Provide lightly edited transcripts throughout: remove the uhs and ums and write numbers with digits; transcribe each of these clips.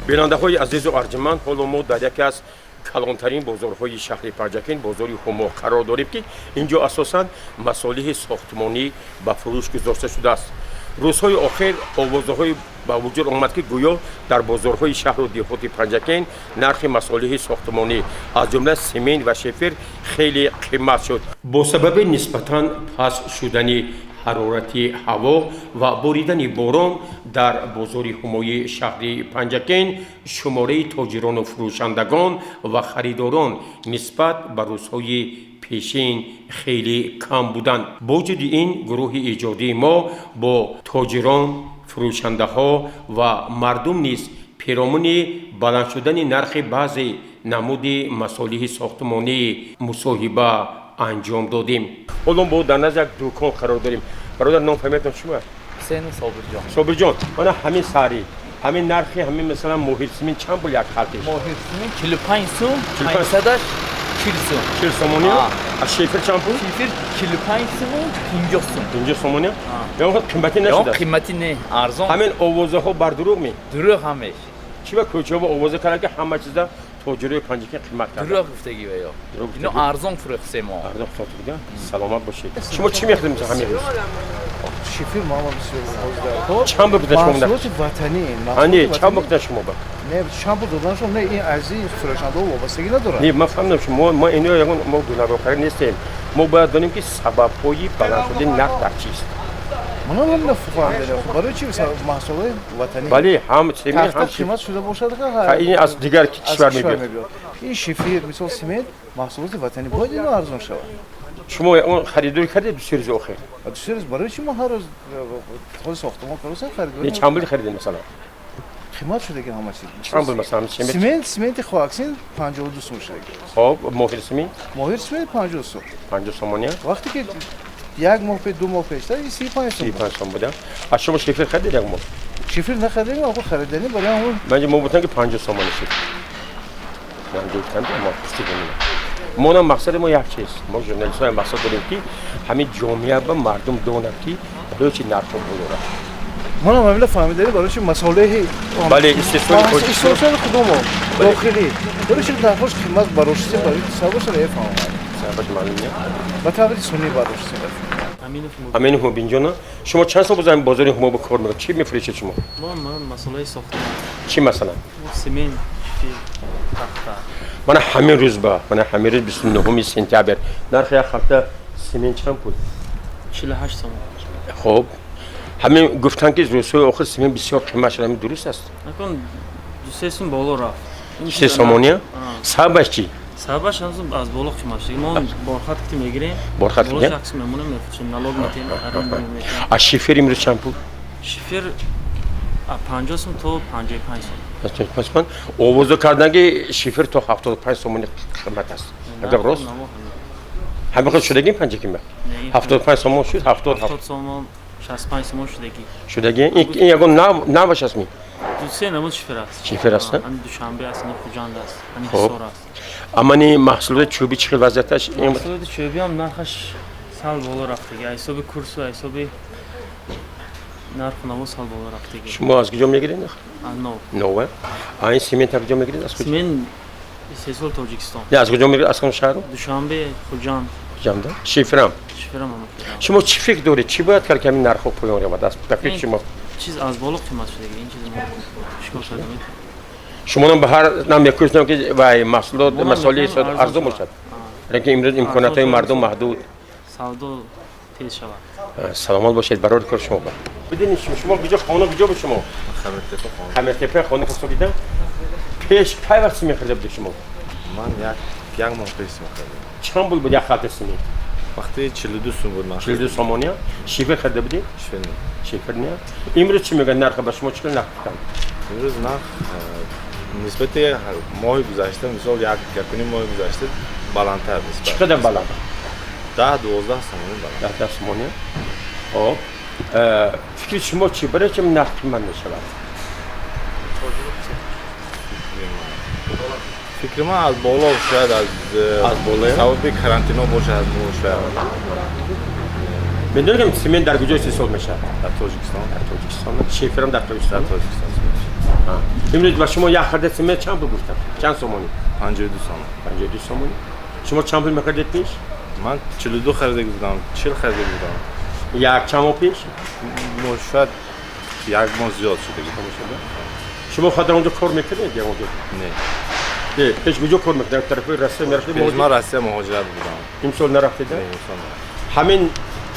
Бинандаҳои азизу арҷманд, ҳоло мо дар яке аз калонтарин бозорҳои шаҳри Панҷакент, бозори Ҳумо қарор дорем, ки ин ҷо асосан масолиҳи сохтмонӣ ба фурӯш гузошта шудааст. Рӯзҳои охир овозаҳое ба вуҷуд омад, ки гӯё дар бозорҳои шаҳру деҳоти Панҷакент нархи масолиҳи сохтмонӣ, аз ҷумла семент ва шифер, хеле қимат шуд. Бо сабаби нисбатан паст шудани ҳарорати ҳаво ва боридани борон, дар бозори Ҳумои шаҳри Панҷакент шумораи тоҷирону фурӯшандагон ва харидорон нисбат ба рӯзҳои пешин хеле кам буданд. Бо вуҷуди ин, гурӯҳи эҷодии мо бо тоҷирон, фурӯшандаҳо ва мардум низ перомуни баланд шудани нархи баъзе намуди масолиҳи сохтмонӣ мусоҳиба анҷом додем. Ҳоло мо дар назди як дукон қарор дорем. Бародар, ном фамилиятон чима? Ҳусейн Собирҷон. Собирҷон, мана ҳамин сари ҳамин нархи ҳамин, масалан, моҳирсимин чанд пул як халтиш? Моҳирсимин 45 сум, 45. 500-аш 40 сум. 40 сомони? А. А шифер чанд пул? Шифер 45 суму 50 сум. 50 сомони. Ё қиматӣ Ё нашудааст? Қиматӣ не, арзон. Ҳамин овозаҳо бар дурӯғ ми? Дурӯғ ҳамеш. Чӣ ба кӯчаҳо овоза кард, ки ҳама чиза тоҷирои Панҷакент қимат кард? Дурӯғ гуфтагӣ ва ё. Дурӯғ Ино гуфтагӣ? Арзон фурӯхтем мо. Арзон сотида. Саломат бошед. Шумо чӣ мехӯред ҳамин рӯз? Шифер мама бисёр ҳозир. Чанд пул шумо? Маҳсулоти ватанӣ. Ани, чанд пул шумо ба? Не, чанд пул доданашон не, ин аз ин фурӯшандаҳо вобастагӣ надорад. Не, ман фаҳмидам, шумо мо ино ягон мо гунаҳкор нестем. Мо бояд донем, ки сабабҳои баланд шудани нарх дар чист. Мана ман нафаҳмидам, барои чи маҳсулои ватанӣ Бале, ҳам семент, тахта ҳам қимат шуда бошад? Ин аз дигар аз кишвар мебиёд. Мебиёд. Ин шифер, мисол, семент, маҳсулоти ватанӣ бояд ино арзон шавад. Шумо он харидорӣ кардед 2-се рӯзи охир? 2-се рӯз барои чи? Мо ҳар рӯз ҳози сохтмон каросем, Не, харидорӣ. Чанд пул харидед, масалан? Қимат шудаги ҳама чиз. Чанд пул, масалан, семент? Сементи коаксин 52 сум шудаги. Хоб, моҳир семент? Моҳир семент 50 сум. 50 сомони. Вақте ки як моҳ пеш, 2 моҳ пештар 35 сум. 35 сом буда. А шумо шифер харидед як моҳ? Шифер нахаридем, охо харидани барои ҳамон. Ман мо гуфтам, ки 50 сомони шуд. Ман гуфтам, ки мо пурсидем. Монам мақсади мо як чиз, мо журналистҳои мақсад дорем, ки ҳамин ҷомеа ба мардум донад, ки барои чи нархҳо боло рафт. Манам ҳамина фаҳмидани, барои чи масолеҳи Бале, истеҳсоли Тоҷикистон. Истеҳсоли худамо, дохилӣ, барои чи нархош қимат бароштем? Барои сабабашро мефаҳмам. Сабабаш маълум не. Ба таври сунъӣ бароштем. Аминов. Аминов Мубинҷона, шумо чанд сол боз ҳамин бозори Ҳумо ба кор мекунед? Чӣ мефурӯшед шумо? Мо масолаи сохтмон. Чӣ, масалан? Семент, шифер, тахта. Мана ҳамин рӯз ба мана ҳамин рӯз, 29 сентябр, нархи як халта семент чанд пул? 48 сомон. Хоб, ҳамин гуфтанд, ки рӯзҳои охир семент бисёр қимат шуд. Ҳамин дуруст аст? Накун, 2-се сум боло рафт. 3 сомония. Сабабаш чӣ? Сабабаш аз боло қимат шуд. Мо борхат ки мегирем, Борхат. Боло як сум мемонем, мефурӯшем, налог метем, аренда метем. А шифер имрӯз чанд пул? Шифер аз 50 сум то 55 сум. Пас ман овоза кардан, ки шифер то 75 сомони қимат аст. Агар рост, ҳамин хел шудагӣ Панҷакима? 75 сомон шуд, 70. 70 сомон, 65 сомон шудагӣ. Шудагӣ. Ин ягон наваш аст ми? 2-се намуд шифер аст. Шифер аст? Ҳами Душанбе аст, ҳами Хуҷанд аст, ҳами Ҳисор аст. Амани маҳсулоти чӯбӣ чӣ хел вазъияташ? Маҳсулоти чӯбӣ ҳам нархаш сал боло рафтагӣ, ҳисоби курсу ҳисоби нарху наво сал боло рафтагӣ. Шумо аз куҷо мегиред? Нов. Нова. А ин семент аз куҷо мегиред, аз куҷо? Семент истеҳсоли Тоҷикистон. Не, аз куҷо мегиред, аз кадом шаҳру? Душанбе, Хуҷанд. Хуҷанда. Шиферам? Шиферам ҳама. Шумо чӣ фикр доред, чӣ бояд кард, ки ҳамин нархҳо поён равад, аз фикри шумо? Чиз аз боло қимат шудагӣ, ин чиз мо чикор карда метавонем? Шумонам ба ҳар нам мекӯшам, ки вай маҳсулот, масолеҳи арзон шавад. бошад, лекин имрӯз имкониятҳои мардум маҳдуд. Савдо тез шавад. Саломат бошед, барори кор шумо. Ба бидинед, шумо куҷо, хона куҷо буд шумо? Хамиртепа хона. Хамиртепа хона касобида. Пеш кай вақт симент харида будед шумо? Ман як моҳ пеш симент харидам. Чанд пул буд як халта симент? Вақте 42 сум буд ман. 42 сомония. Шифер харида будед? Шифер не. Шифер не. Имрӯз чӣ мегӯяд нарха, ба шумо чӣ қадар нарх гуфтанд? Имрӯз нарх нисбати моҳи гузашта, мисол, як якуним моҳи гузашта баландтар нисбат. Чӣ қадар баланд? 10-12 сомонӣ баланд. 10 сомония. Хоб, фикри шумо чӣ, барои чи нарх қимат мешавад? Фикри ман, аз боло шояд, аз Аз боло? Сабаби карантино бошад, шояд. Медонед, ки семент дар куҷо истеҳсол мешавад? Дар Тоҷикистон. Дар Тоҷикистон. Шиферам дар Дар Тоҷикистон. Тоҷикистон. Имрӯз ба шумо як харда симент чанд пул гуфтам? Чанд сомонӣ? 52 сомон. 52 сомонӣ. Шумо чанд пул мехаридед пеш? Ман 42 харида будам, 40 харида будам. Як чанд моҳ пеш? Шояд як моҳ зиёд шуда. Шумо худ дар онҷо кор мекардед ё онҷо? Не. Не, пеш куҷо кор мекардед? Тарафи Россия мерафтед? Пеш ман Россия муҳоҷират будам. Имсол нарафтед? Не, имсол нарафтам. Ҳамин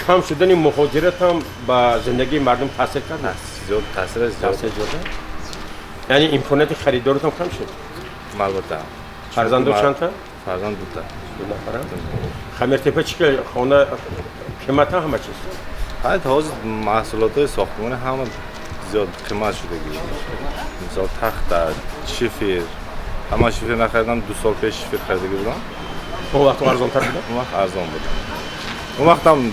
кам шудани муҳоҷират ҳам ба зиндагии мардум таъсир кард? Зиёд таъсир зиёд. Таъсир зиёд. Яъне имконияти харидоритон кам шуд? Албатта. Фарзандо чанд та? Фарзанд дута. Ду нафара? Хамиртепа чӣ ки хона қимата ҳама чиз? Ҳай, ҳозир маҳсулотҳои сохтмонӣ ҳама зиёд қимат шудагӣ. Мисол тахта, шифер. Ҳама шифер нахаридам, 2 сол пеш шифер харидагӣ будам. Он вақт арзонтар буд? Он вақт арзон буд. Он вақтам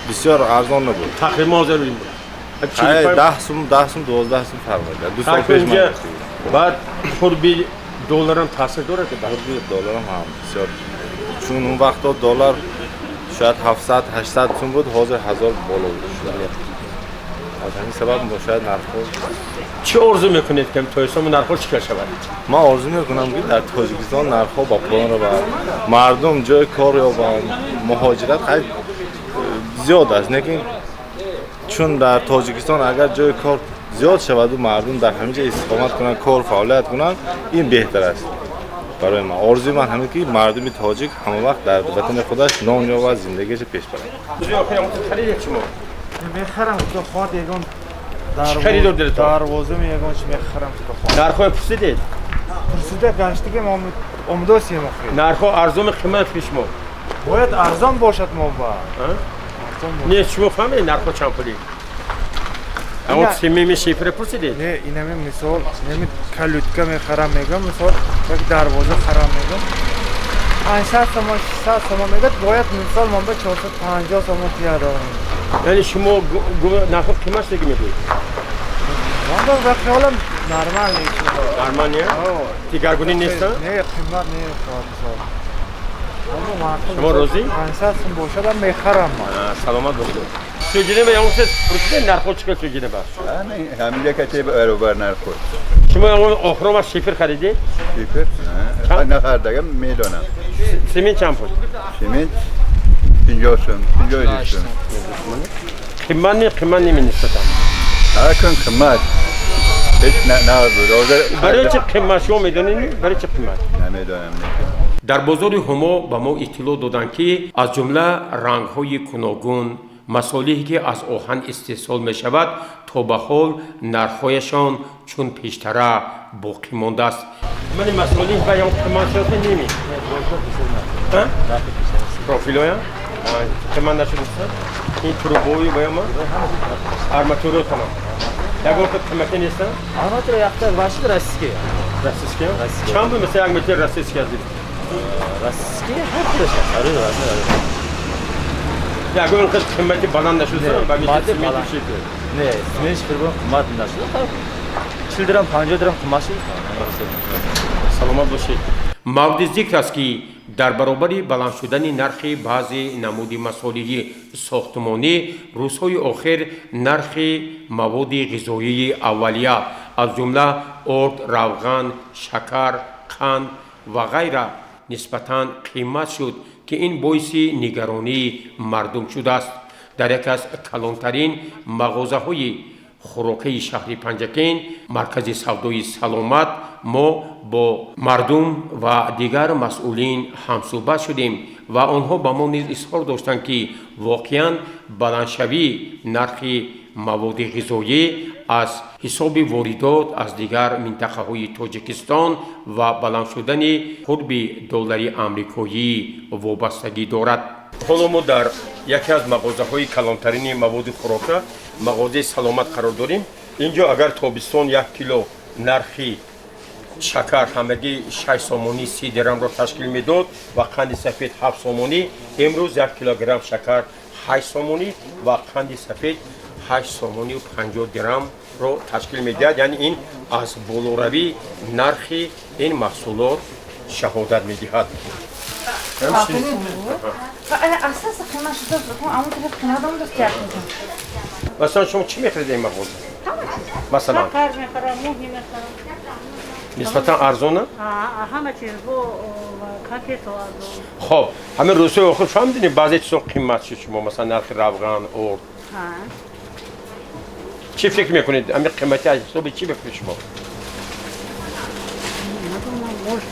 бисёр арзон набуд. Тақрибан ҳозир Ҳай, 10 сум, 10 сум, 12 сум фарқ мекард. 2 сол пеш ман гирифта будам. Баъд қурби долларам таъсир дорад? Қурби долларам ҳам бисёр. Чун он вақтҳо доллар шояд 700, 800 сум буд, ҳозир 1000 боло шуда. Аз ҳамин сабаб шояд нархҳо. Чӣ орзу мекунед, ки тоистон нархҳо чӣ кар шавад? Ман орзу мекунам, ки дар Тоҷикистон нархҳо ба поён равад, мардум ҷои кор ёбанд. Муҳоҷират хай зиёд аст, лекин чун дар Тоҷикистон агар ҷои кор зиёд шаваду мардум дар ҳамин ҷо истиқомат кунанд, кор фаъолият кунанд, ин беҳтар аст барои ман. Орзуи ман ҳамин, ки мардуми тоҷик ҳама вақт дар ватани худаш нон ёбад, зиндагиашо пеш барад. Харидед шумо? Мехарам, худо хоҳад, ягон харидор доред? Дарвоза ягон чи мехарам, худо хоҳад. Нархҳоя пурсидед? Пурсида гаштагим, омадосем охир. Нархҳо арзону қимат пеш мо? Бояд арзон бошад мо ба. Не, шумо фаҳмидед нархҳо чанд пулӣ? Аммо симеми шифре пурсидед? Не, инами мисол, инами калютка мехарам мегам, мисол як дарвоза харам мегам, 500 сомон, 600 сомон мегад, бояд мисол ман ба 450 сомон тиядорам. Яъне шумо нархҳо қимат шудаги мегӯед? Ман ба хаёлам нормал. Нормал не, дигаргунӣ нест? Не, қимат не, мисол. Шумо розӣ? 500 сум бошадам, мехарам ман. Саломат бошед. Суҷине ба ягон чиз пурсидед, нархҳо чӣ қадр суҷине ба? Ҳаминҷа кате баробар нархҳо. Шумо ягон охирон вақт шифр харидед? Шифр нахардагам, медонам. Семент чанд пул? Семент 50 сум, 52 сум. Қимат не, қимат неми нисбатан? Акун қимат ҳеҷ набуд. Барои чӣ қимат, шумо медонед, барои чӣ қимат? Намедонам. Дар бозори Ҳумо ба мо иттилоъ доданд, ки аз ҷумла рангҳои гуногун, масолиҳе ки аз оҳан истеҳсол мешавад, то ба ҳол нархҳояшон чун пештара боқӣ мондааст. Мани масолиҳ ба ям қимат шудаст неми? Профилоя қимат нашудааст? Ин трубои ба яма арматуро тамом ягон хел қиматӣ нестанд? Арматура якта ваши российский. Российский чанд буд, масалан, як метр российский аз? Российский ҳар худаш аст. Ягон хел қимати баланд нашудааст ба мисли цементу шифер? Не, цемент шифер қимат нашуд, 40 дирам, 50 дирам қимат шуд. Саломат бошед. Мавриди зикр аст, ки дар баробари баланд шудани нархи баъзе намуди масолиҳи сохтмонӣ, рӯзҳои охир нархи маводи ғизоии аввалия, аз ҷумла орд, равған, шакар, қанд ва ғайра нисбатан қимат шуд, ки ин боиси нигаронии мардум шудааст. Дар яке аз калонтарин мағозаҳои хӯрокаи шаҳри Панҷакент, маркази савдои Саломат, мо бо мардум ва дигар масъулин ҳамсӯҳбат шудем ва онҳо ба мо низ изҳор доштанд, ки воқеан баландшавии нархи маводи ғизоӣ аз ҳисоби воридот аз дигар минтақаҳои Тоҷикистон ва баланд шудани қурби доллари амрикоӣ вобастагӣ дорад. Ҳоло мо дар яке аз мағозаҳои калонтарини маводи хӯрока, мағозаи Саломат, қарор дорем. Инҷо агар тобистон 1 кило нархи шакар ҳамагӣ 6 сомонӣ 30 дирамро ташкил медод ва қанди сафед 7 сомонӣ, имрӯз 1 килограмм шакар 8 сомонӣ ва қанди сафед 8 сомонию 50 дирамро ташкил медиҳад. Яъне ин аз болоравии нархи ин маҳсулот шаҳодат медиҳад. Асоси қимат шуда, амон тараф қимат омадааст, як. Масалан, шумо чӣ мехаридед ин мағоза? Масалан? Шакар мехарам, моҳӣ мехарам. Нисбатан арзона? Ҳама чиз бо конфетҳо арзон. Хоб, ҳамин рӯзҳои охир фаҳмидем, баъзе чизо қимат шуд. Шумо, масалан, нархи равған, орд. Чӣ фикр мекунед, ҳамин қимати аз ҳисоби чӣ ба фикри шумо? Надонам, может,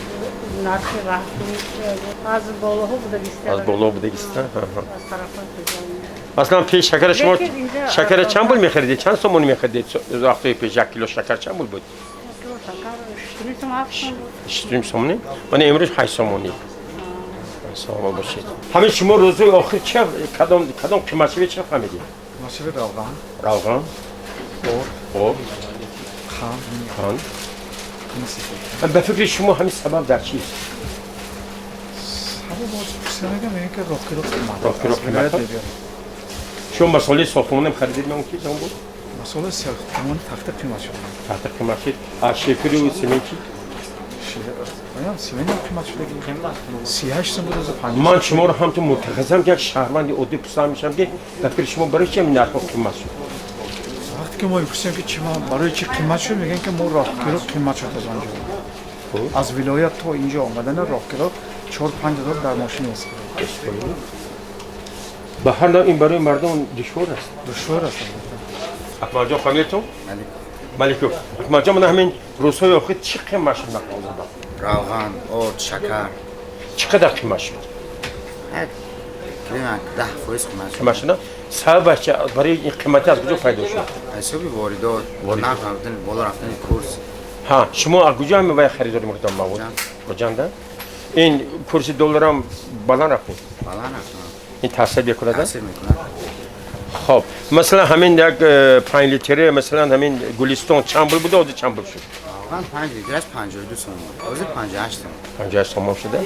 нархи аз болоҳо будагиста. Аз боло будагиста. Аз тарафҳои. Масалан, пеш шакара шумо, шакара чанд пул мехаридед, чанд сомонӣ мехаридед? Вақтҳои пеш 1 кило шакар чанд пул буд? 6,5 сомонӣ. Мана имрӯз 8 сомонӣ. Саломат бошед. Ҳамин шумо рӯзҳои охир ча кадом қиматшавӣ ча фаҳмидед? Қиматшавӣ равған. Равған. Орд. Орд. Қанд. Қанд. Ба фикри шумо, ҳамин сабаб дар чист? Сабаб боз пурсида мегам, мегӯям, ки роҳкиро қимат. Роҳкиро қимат. Шумо масолеҳи сохтмонам харидед, мумкин он буд? Масолеҳи сохтмон тахта қимат шуд. Тахта қимат шуд. А шиферу семент чӣ? Семент қимат шуда, 38 сум буд, 50. Ман шуморо ҳамчун мутахассисам, ки як шаҳрванди оддӣ пурсам мешавам, ки ба фикри шумо, барои чи ҳамин нархҳо қимат шуд? Вақте ки мо мепурсем, ки чи барои чи қимат шуд, мегӯянд, ки мо роҳкиро қимат шуд. Аз он ҷо, аз вилоят то инҷо омадана роҳкиро 4-5 ҳазор дар мошин аст. Ба ҳар нав, ин барои мардум душвор аст. Душвор аст. Акмалҷон, фамилиятон? Маликов. Акмалҷон, мана ҳамин рӯзҳои охир чӣ қимат шуд нархҳо? Равған, орд, шакар. Чӣ қадар қимат шуд? 10% қимат шуд. Қимат шуда. Сабабаш чи? Барои ин қиматӣ аз куҷо пайдо шуд? Ҳисоби воридот, нарх рафтани, боло рафтани курс. Ҳа, шумо аз куҷо ҳами вай харидорӣ мекунед мавод? Хуҷанда. Ин курси долларам баланд рафт? Баланд рафт. Ин таъсир мекунад? Таъсир мекунад. Хоб, масалан, ҳамин як 5 литре, масалан, ҳамин Гулистон чанд пул буда, ҳозир чанд пул шуд? Равған 5 литраш 52 сомон, ҳозир 58 сомон. 58 сомон шуда.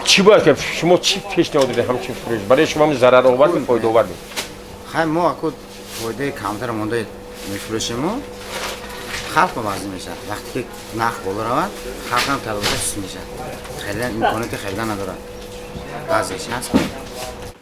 Чӣ бояд ки, шумо чӣ пешниҳод додед ҳамчун фурӯш? Барои шумо ҳам зараровар ми, фоидаовар ми? Хай, мо аку фоидаи камтар монда мефурӯшему, халқ ба вазн мешавад. Вақте ки нарх боло равад, халқ ҳам талаботаш суст мешавад, харидан, имконияти харидан надорад баъзеш ҳаст.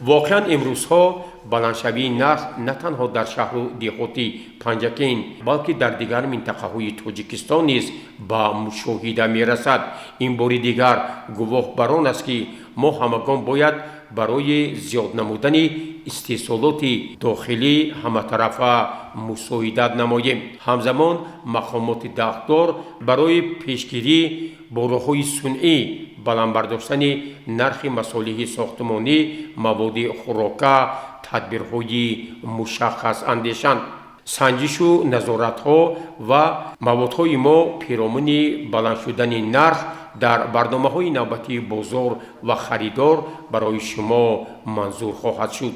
Воқеан, имрӯзҳо баландшавии нарх на танҳо дар шаҳру деҳоти Панҷакент, балки дар дигар минтақаҳои Тоҷикистон низ ба мушоҳида мерасад. Ин бори дигар гувоҳ бар он аст, ки мо ҳамагон бояд барои зиёд намудани истеҳсолоти дохилӣ ҳаматарафа мусоидат намоем. Ҳамзамон, мақомоти дахлдор барои пешгирӣ бо роҳҳои сунъӣ баланд бардоштани нархи масолеҳи сохтмонӣ, маводи хӯрока тадбирҳои мушаххас андешанд. Санҷишу назоратҳо ва маводҳои мо пиромуни баланд шудани нарх дар барномаҳои навбатии «Бозор ва харидор» барои шумо манзур хоҳад шуд.